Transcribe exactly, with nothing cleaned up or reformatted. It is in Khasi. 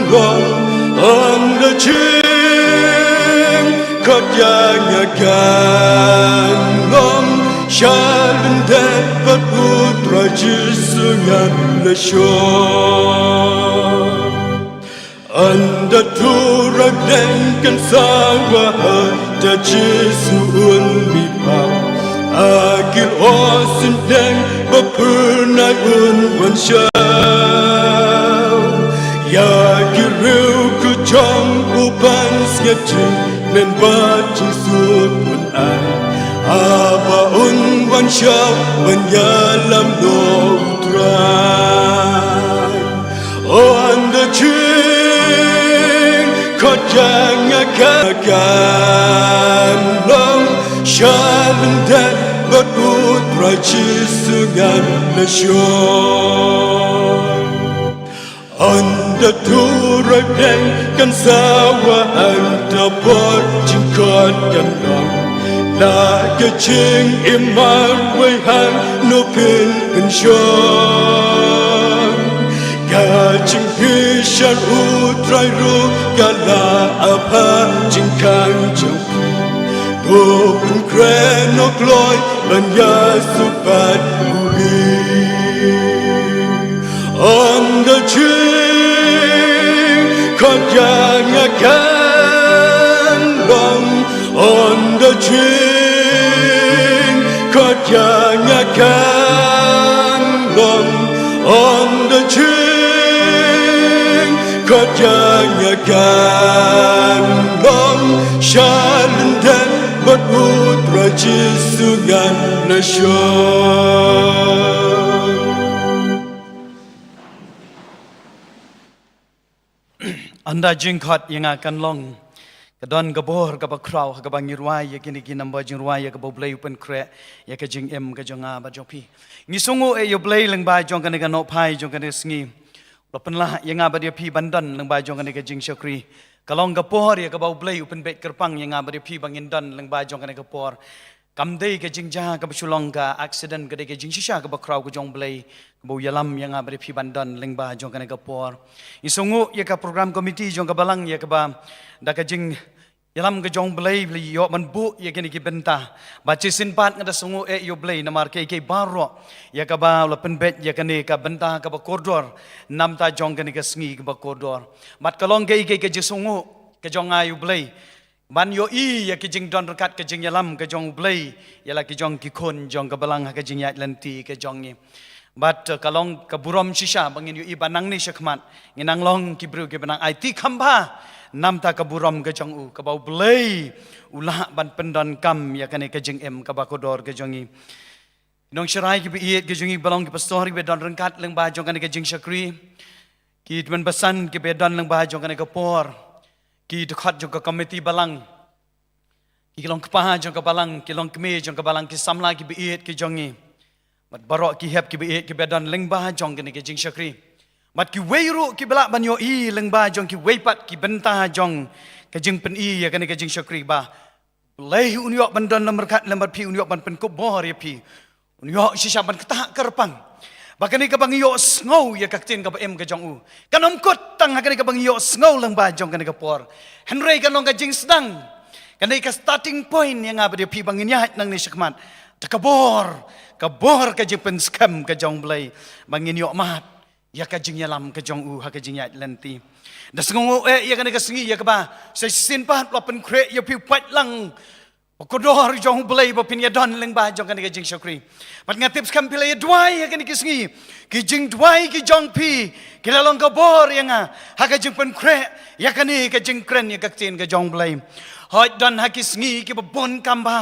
Long, ong da jingkhot ïa nga kan long sha lyndet bad U Trai Jisu ngan la shong. Ynda tu raideng kan sawa ha da Jisu un mih pat. A ki lyoh syndeng ba pynai un wan shaw. Ïa ki riew ki jong u ban sngewthuh men ba jingsuk un ai. Haba un wan shaw ban ïalam noh U Trai. Ong da jingkhot ïa nga kan long sha lyndet bad U Trai Jisu ngan la shong. Ynda tu raideng kan sawa hangta bad jingkhot kan long. La ka jingim marwei hangno phin pynshong. Ka jingbishar U Trai ruh ka la ap ha jingkhang jong phi. To pynkhreh noh kloi ban ïasuk bad u Blei. Ong da jingkhot ïa nga kan long. Ong da jingkhot ïa nga kan long. Ong da jingkhot ïa nga kan long sha lyndet bad U Trai Jisu ngan la shong. Ong da jingkhot ïa nga kan long. Ka don ka bor kaba khraw ha kaba ngi rwai ïa kine ki number jingrwai ïa kaba U Blei u pynkhreh ïa ka jingim ka jong nga bad jong phi. Ngi sngewnguh eh ïa U Blei lyngba jong kane ka nohphai jong kane ka sngi. U la pynlah ïa nga bad ïa phi ban don lyngba jong kane ka jingshakri. Ka long ka por ïa kaba U Blei u pynbeit kyrpang ïa nga bad ïa phi ba ngin don lyngba jong kane ka por. Kam dei ka jingjia kaba shu long ka accident, ka dei ka jingshisha kaba khraw ka jong U Blei kaba u ïalam ïa nga bad ïa phi ban don lyngba jong kane ka por. Ngi sngewnguh ïa ka program committee jong ka balang ïa kaba da ka jingïalam ka jong U Blei, U Blei u ïoh ban buh ïa kine ki bynta. Bad shisien pat nga da sngewnguh eh ïa U Blei namar kiei kiei baroh ïa kaba u la pynbeit ïa kane ka bynta kaba kordor namta jong kane ka sngi kaba kordor. Bad ka long kiei kiei ka jingsngewnguh ka jong nga ïa U Blei. Ban ïohi ïa ki jingdon ryngkat ka jingïalam ka jong U Blei ïa la ki jong ki khun jong ka balang ha ka jingïaid lynti ka jong ngi. Bad, eh, ka long ka burom shisha ba ngin ïohi ba nangne shakhmat ngin nang long ki briew kiba nang aiti kham bha namta ka burom ka jong u, kaba U Blei u lah ban pyndonkam ïa kane ka jingim kaba kordor ka jong ngi. Nongshakri kiba ïeit ka jong ngi, ba long ki pastor kiba don ryngkat lyngba jong kane ka jingshakri. Ki tymmen basan kiba don lyngba jong kane ka por. Ki dkhot jong ka komiti balang. Ki long kpa jong ka balang, ki long kmie jong ka balang, ki samla kiba ïeit ki jong ngi. Bad baroh ki hep kiba ïeit kiba don lyngba jong kane ka jingshakri. Bad kiwei ruh kiba lah ban ïohi lyngba jong kiwei pat ki bynta jong ka jingpyni ïa kane ka jingshakri ba U Blei un ïoh ban don lem ryngkat lem bad phi, un ïoh ban pynkup bor ïa phi. Un ïoh shisha ban ktah kyrpang. Ba kane kaba ngi ïohsngew ïa ka ktien kaba im ka jong u, kan ym kut tang ha kane kaba ngi ïohsngew lyngba jong kane ka por. Hynrei kan long ka jingsdang. Kane ka starting point ïa nga bad ïa phi ba ngin ïaid nangne shakhmat. Da ka bor, ka bor ka jingpynskhem ka jong U Blei ba ngin ïoh mad ïa ka jingïalam ka jong u ha ka jingïaid lynti. Da sngewnguh eh ïa kane ka sngi ïa kaba sa shisien pat u la pynkhreh ïa phi u paidlang ba kordor jong U Blei ba phin ïadon lyngba jong kane ka jingshakri. Bad nga tip skhem phi la ïaduwai ha kane ka sngi. Ki jingduwai ki jong phi ki la long ka bor ïa nga ha ka jingpynkhreh ïa kane ka jingkren ïa ka ktien ka jong U Blei. Hooid, don ha ki sngi kiba bun kam bha